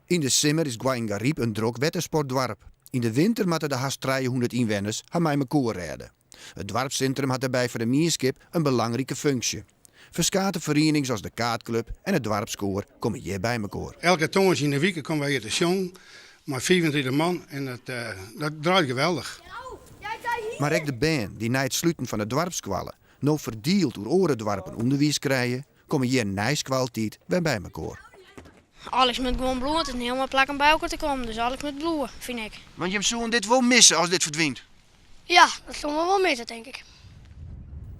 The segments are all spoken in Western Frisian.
Yn de simmer is Goaiïngaryp in drok wettersportdoarp. Yn de winter moatte de hast 300 ynwenners har mei mekoar rêde. It doarpssintrum hat dêrby foar de mienskip in belangrike funksje. Ferskate ferienings as de kaartklup en it doarpskoar komme hjir by mekoar. Elke tongersdei yn de wike komme wy hjir te sjongen mei 35 man en dat, dat draait geweldich. Mar ek de bern dy't nei it sluten fan de doarpsskoalle no ferdield oer oare doarpen ûnderwiis krije, komme hjir nei skoaltiid wer by mekoar. Alles moat gewoan bliuwe, it is in hiel moai plak om by elkoar te kommen, dus alles moat bliuwe, fyn ik. Want jim soenen dit wol misse as dit ferdwynt? Ja, dat soene we wol misse, tink ik.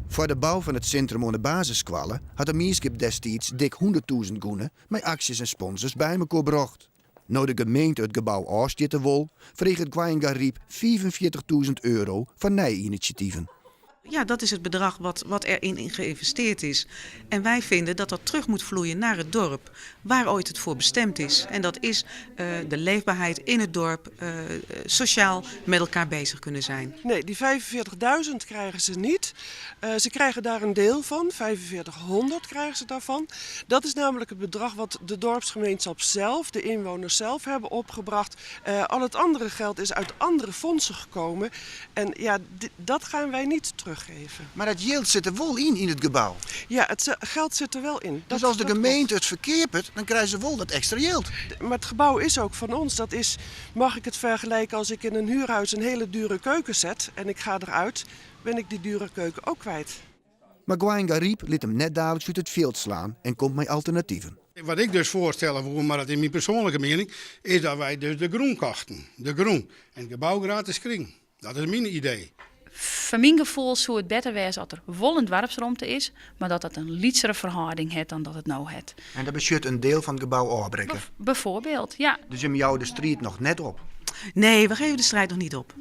Foar de bou fan it sintrum oan de basisskoalle hat de mienskip destiids dik 100.000 gûne mei aksjes en sponsors by mekoar brocht. No't de gemeente it gebou ôfstjitte wol, freget Goaiïngaryp 45.000 euro foar nije inisjativen. Ja, dat is het bedrag wat, wat er in geïnvesteerd is. En wij vinden dat dat terug moet vloeien naar het dorp, waar ooit het voor bestemd is. En dat is uh, de leefbaarheid in het dorp, uh, sociaal met elkaar bezig kunnen zijn. Nee, die 45.000 krijgen ze niet. Uh, ze krijgen daar een deel van, 4500 krijgen ze daarvan. Dat is namelijk het bedrag wat de dorpsgemeenschap zelf, de inwoners zelf hebben opgebracht. Al het andere geld is uit andere fondsen gekomen. En ja, dat gaan wij niet teruggeven. Mar dat jild sit der wol yn yn it gebou? Ja, het geld zit er wel in. Dus as de gemeente it ferkeapet, dan krije se wol dat ekstra jild? Maar het gebouw is ook van ons. Dat is, mag ik het vergelijken als ik in een huurhuis een hele dure keuken zet en ik ga eruit, ben ik die dure keuken ook kwijt. Mar Goaiïngaryp lit him net daliks út it fjild slaan en komt mei alternativen. Wat ik dus foarstelle woe, mar dat is myn persoanlike miening, is dat wy dus de grûn kochten. De grûn. En it gebou gratis krigen. Dat is myn idee. Foar myn gefoel soe it better wêze as der wol in doarpsromte is, mar dat dat in lytsere ferhâlding hat dan dat it no hat. En dat betsjut in diel fan it gebou ôfbrekke? Byfoarbyld, ja. Dus jim jouwe de striid noch net op? Nee, we geven de strijd nog niet op.